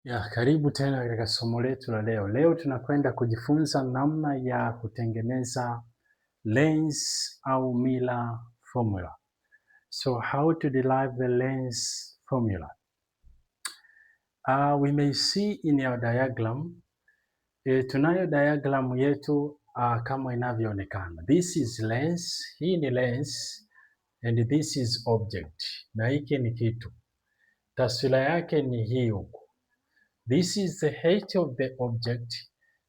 Karibu tena katika somo letu la leo. Leo tunakwenda kujifunza namna ya kutengeneza lens au Miller formula. So how to derive the lens formula. We may see in our diagram. Tunayo diagram yetu kama inavyoonekana. This is lens, hii ni lens and this is object. Na hiki ni kitu. Taswira yake ni hii huku. This is the height of the object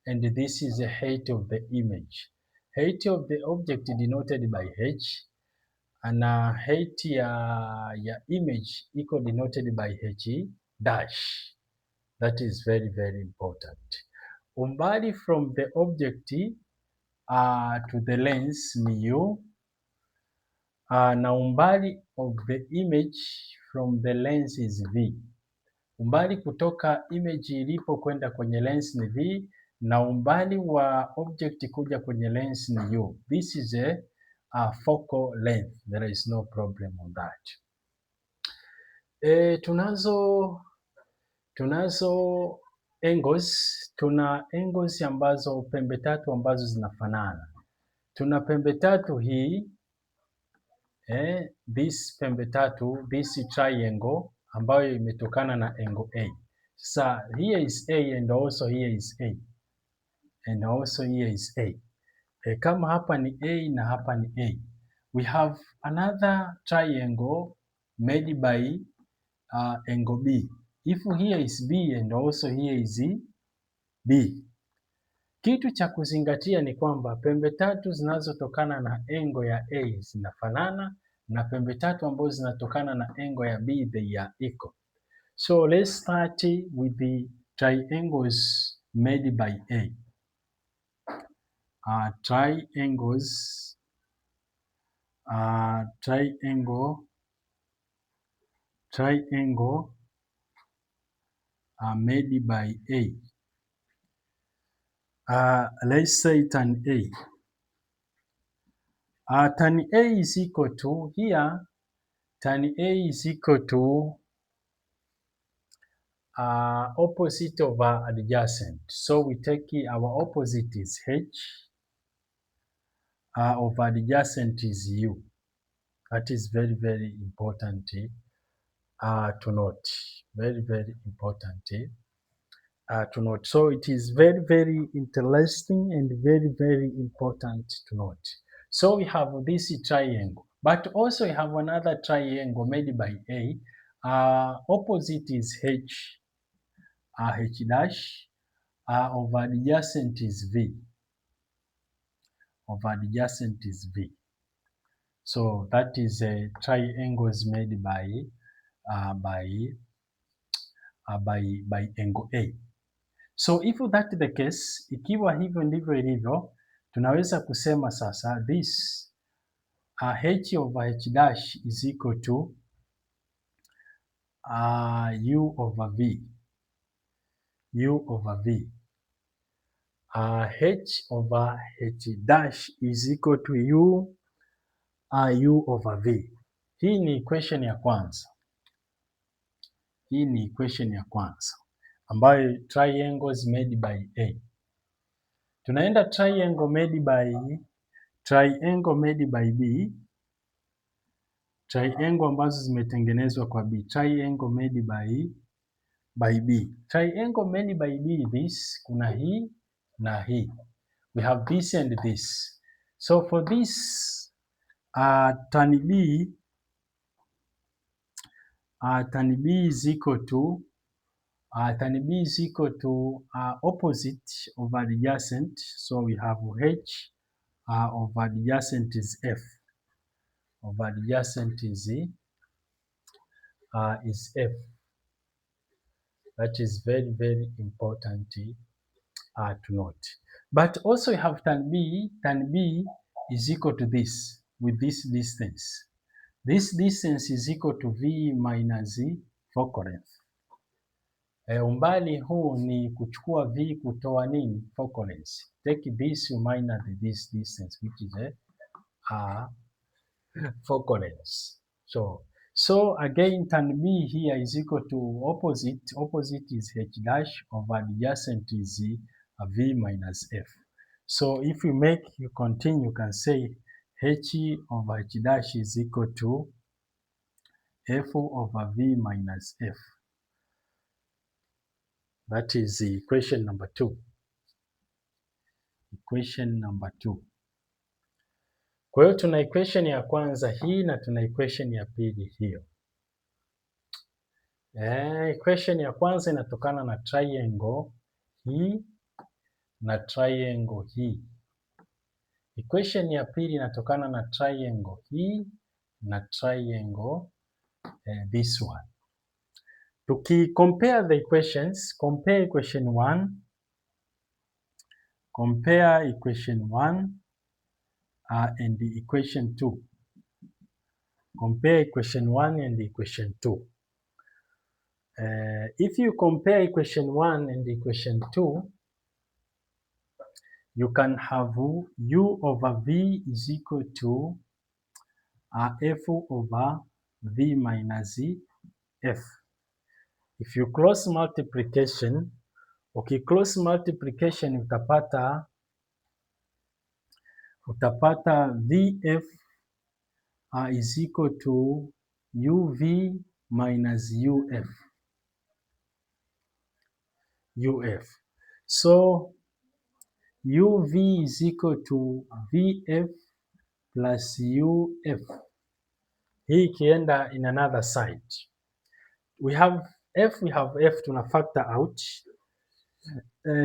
and this is the height of the image. Height of the object denoted by h na height ya image iko denoted by h dash. That is very very important. Umbali from the object to the lens ni u na umbali of the image from the lens is v. Umbali kutoka image ilipo kwenda kwenye lens ni v na umbali wa object kuja kwenye lens ni u. This is a focal length. There is no problem on that. Tunazo angles. Tuna angles ambazo pembe tatu ambazo zinafanana. Tuna pembe tatu hii this pembe tatu, this triangle ambayo imetokana na angle A. Sasa here is A and also here is A. And also here is A. Kama hapa ni A na hapa ni A. We have another triangle made by angle B. If here is B and also here is B. Kitu cha kuzingatia ni kwamba pembe tatu zinazotokana na angle ya A zinafanana na pembe tatu ambazo zinatokana na angle ya B they are equal. So let's start with the triangles made by A. Triangles made by A. Let's say tan A. Tan A is equal to, here tan A is equal to opposite of adjacent. So we take our opposite is H, of adjacent is U. That is very very important to note. Very very important to note. So it is very very interesting and very very important to note. So we have this triangle, but also we have another triangle made by A. Opposite is H, H dash, of adjacent is V. Of adjacent is V. So that is a triangles made by angle A. So if that the case, ikiwa hivyo ndivyo ilivyo, tunaweza kusema sasa this h over h dash is equal to u over v. U over v. H over h dash is equal to u over v. Hii ni equation ya kwanza. Hii ni equation ya kwanza ambayo triangles made by A. Tunaenda triangle made by B. Triangle ambazo zimetengenezwa kwa B. Triangle made by B. Triangle made by B, this kuna hii na hii. We have this and this. So for this tan B is equal to opposite of adjacent. So we have H of adjacent is F. Of adjacent is F. That is very very important to note. But also we have tan B. Tan B is equal to this with this distance. This distance is equal to V minus focal length. Umbali huu ni kuchukua V kutoa nini? Focal length. Take this you minus this distance which is a focal length. So So again, tan B here is equal to opposite. Opposite is H dash over adjacent is V minus F. So if you continue, you can say H over H dash is equal to F over V minus F. That is equation number 2. Equation number 2. Kwa hiyo tuna equation ya kwanza hii na tuna equation ya pili hiyo. Equation ya kwanza inatokana na triangle hii na triangle hii. Equation ya pili inatokana na triangle hii na triangle this one. Compare the equations, compare equation 1, compare equation 1 and the equation 2. Compare equation 1 and equation 2. If you compare equation 1 and equation 2, you can have u over v is equal to f over v minus f. If you cross multiplication, cross multiplication utapata vf is equal to uv minus uf. So uv is equal to vf plus uf. Hii ikienda in another side. We have f tuna factor out.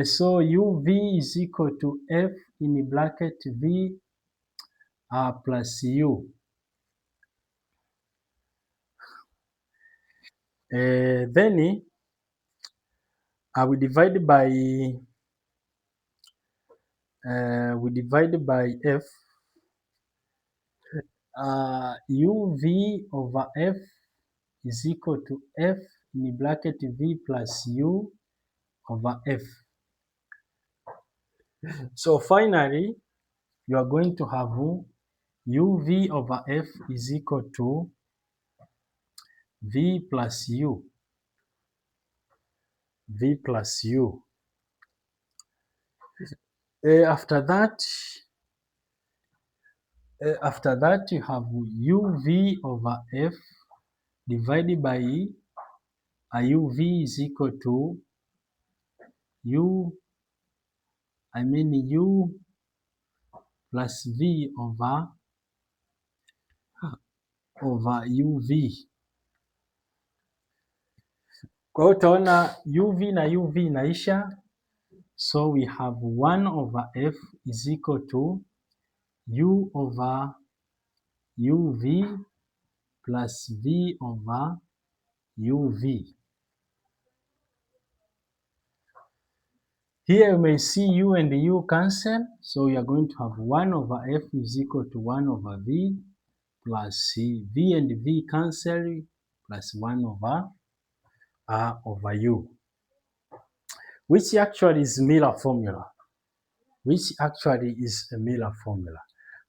So uv is equal to f in bracket v plus u. Then we divide by f. Uv over f is equal to f in bracket v plus u over f. So finally, you are going to have uv over f is equal to v plus u. After that you have uv over f divided by uv is equal to u plus v over uv. Kwa hiyo utaona uv na uv inaisha, so we have 1 over f is equal to u over uv plus v over uv. Here you may see u and u cancel, so we are going to have 1 over f is equal to 1 over v plus v and v cancel plus 1 over u, which actually is Miller formula.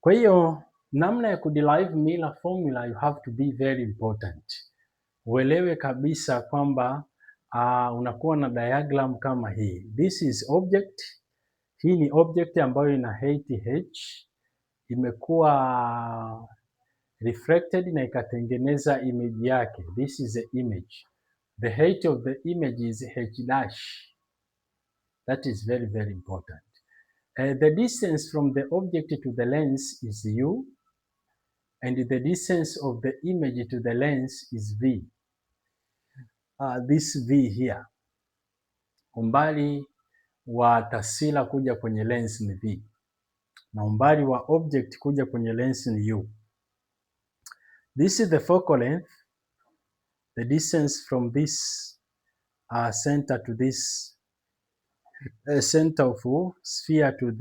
Kwa hiyo namna ya kuderive Miller formula, you have to be very important. Uelewe kabisa kwamba unakuwa na diagram kama hii. This is object. Hii ni object ambayo ina height h, imekuwa reflected na ikatengeneza image yake. This is the image. The height of the image is h dash. That is very, very important. The distance from the object to the lens is u, and the distance of the image to the lens is v. This v here, umbali wa taswira kuja kwenye lens ni v, na umbali wa object kuja kwenye lens ni u. This is the focal length. The distance from this center to this center of sphere to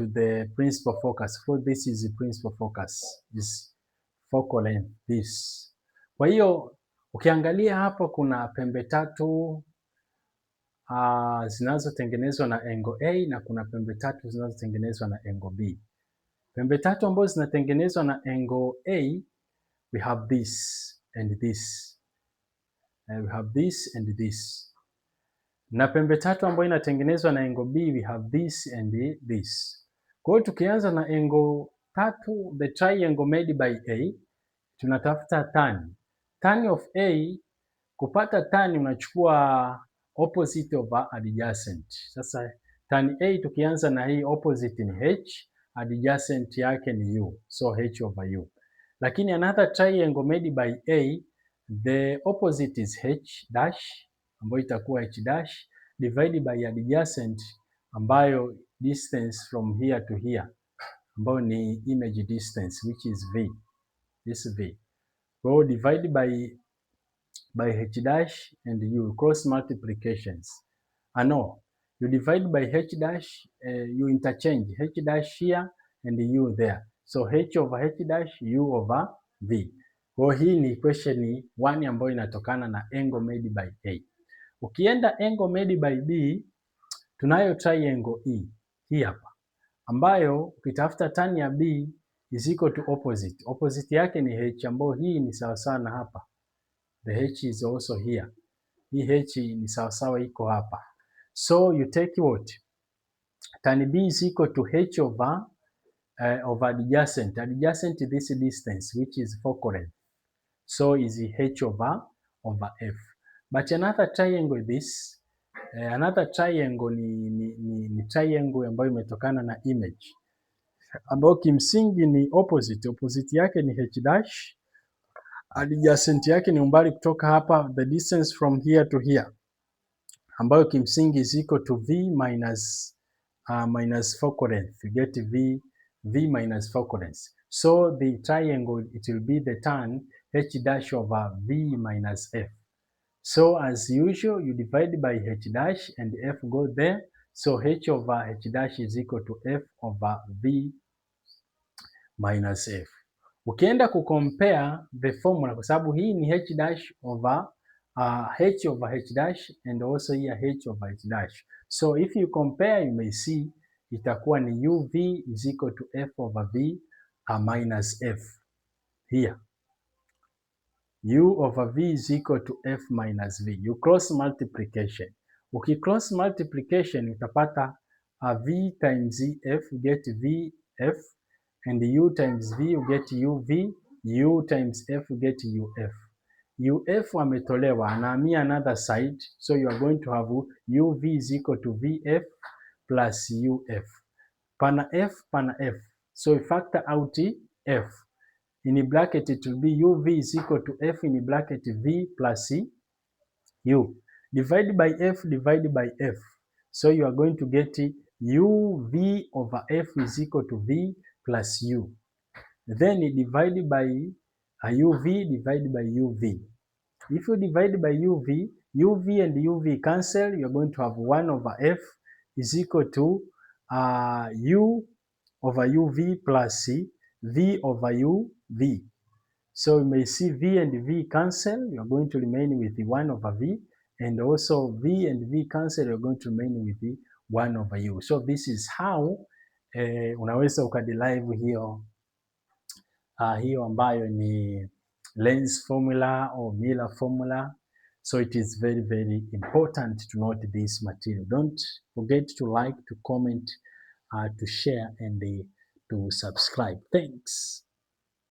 the principal focus. For this is the principal focus, is focal length this. Kwa hiyo ukiangalia hapo kuna pembe tatu zinazotengenezwa na angle A na kuna pembe tatu zinazotengenezwa na angle B. Pembe tatu ambazo zinatengenezwa na angle A, we have this and this. We have this and this. Na pembe tatu ambayo inatengenezwa na angle B, we have this and this. Kwa hiyo tukianza na angle tatu, the triangle made by A, tunatafuta tan. Tan of A, kupata tan unachukua opposite over adjacent. Sasa tan A tukianza na hii opposite ni H, adjacent yake ni U, so H over U. Lakini another triangle made by A, the opposite is H dash, ambayo itakuwa H dash, divided by adjacent, ambayo distance from here to here, ambayo ni image distance, which is V, this V. So divide by H dash and U, cross multiplications. No, you divide by H dash, you interchange H dash here and U there. So H over H dash, U over V. Kwa hii ni equation 1 ambayo inatokana na angle made by A. Ukienda angle made by B, tunayo triangle E, hii hapa, ambayo ukitafuta tan ya B is equal to opposite. Opposite yake ni H, ambayo hii ni sawasawa na hapa. The H is also here. Hii H ni sawasawa iko hapa. So you take what? Tan B is equal to H over adjacent. Adjacent this distance, which is focal length. So is H over F. But another triangle this, another triangle ni triangle ambayo imetokana na image, ambayo kimsingi ni opposite. Opposite yake ni H dash, adjacent yake ni umbali kutoka hapa, the distance from here to here, ambayo kimsingi is equal to V minus focal length. You get V minus focal length. So the triangle, it will be the tan H dash over V minus F. So as usual, you divide by H dash and F go there. So H over H dash is equal to F over V minus F. Ukienda kucompare the formula, kwa sababu hii ni H dash over H over H dash and also here H over H dash. So if you compare, you may see itakuwa ni UV is equal to F over V minus F. Here U over V is equal to F minus V. You cross multiplication. Ukicross multiplication utapata V times F, you get VF, and U times V you get UV, U times F you get UF. UF ametolewa, anahamia another side, so you are going to have UV is equal to VF plus UF. Pana F, pana F. So you factor out F. In bracket it will be UV is equal to F in bracket V plus U. Divide by F, divide by F. So you are going to get UV over F is equal to V plus U. Then divide by UV, divide by UV. If you divide by UV, UV and UV cancel, you are going to have 1 over F is equal to U over UV plus V over UV. So you may see V and V cancel, you are going to remain with the 1 over V, and also V and V cancel, you are going to remain with the 1 over U. So this is how unaweza ukaderive hiyo ambayo ni Lenz formula or Miller formula. So it is very, very important to note this material. Don't forget to like, to comment, to share, and to subscribe. Thanks.